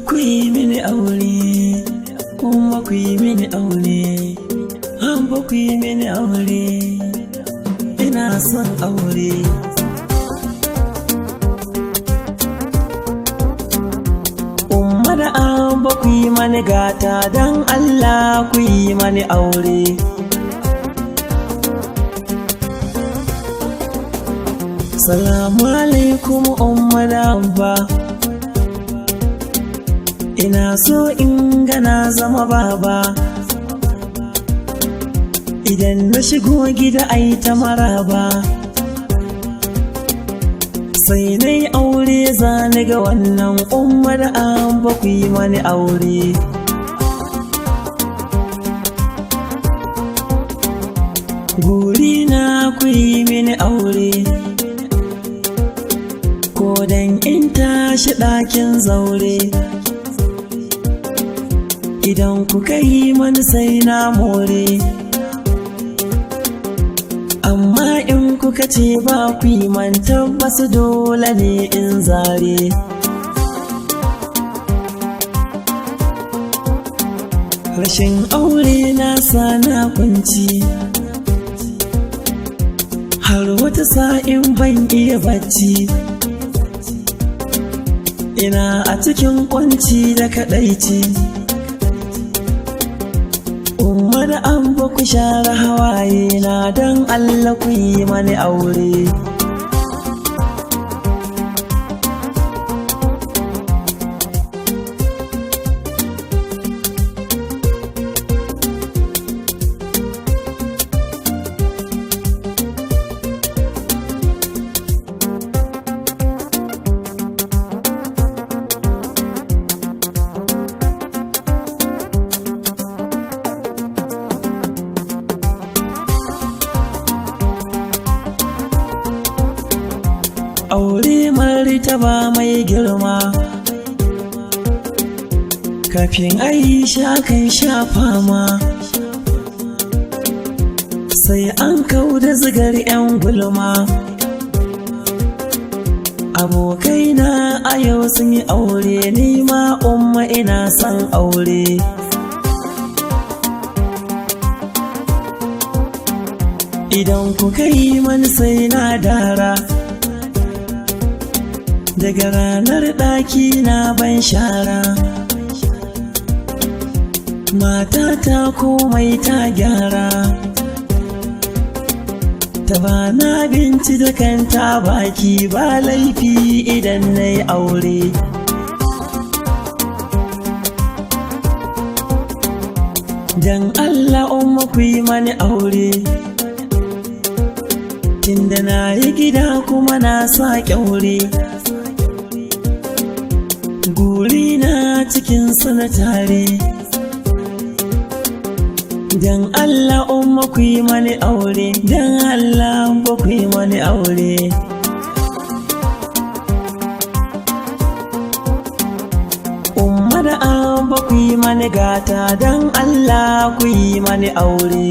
Ku yi mini aure, kuma ku yi mini aure, an ba ku yi mini aure, ina son aure. Umma da an ba ku yi mani gata, don Allah ku yi mani aure. Salamu alaikum, umma da abba. Ina so in gana zama baba. Idan na shigo gida ai ta maraba. Sai na yi aure zani ga wannan, umma da abba, ku yi mani aure. Gurina ku yi mini aure. Ko dan in tashi ɗakin zaure. Idan kuka yi mani sai na more. Amma in kuka ce ba ku yi man, tabbas dole ne in zare. Rashin aure na sana kunci, har wata sa'in ban iya bacci. Ina a cikin kunci da kadaici. Umma da abba, ku share hawaye na, don Allah ku yi mani aure. Aure martaba mai girma, kafin Aisha kan sha fama. Sai an kau da zigar 'yan gulma. Abokaina a yau sun yi aure, ni ma umma ina son aure. Idan kuka yi mani sai na dara. Daga ranar ɗaki na ban shara. Matata komai ta gyara. Ta bana abinci da kanta baki, ba laifi idan na yi aure. Dan Allah umma ku yi mani aure. Tunda na yi gida kuma na sa ƙyaure. Gurina cikin sanatare. Dan Allah umma ku yi mani aure, dan Allah ba ku yi mani aure. Umma da abba, ku yi mani gata, dan Allah ku yi mani aure.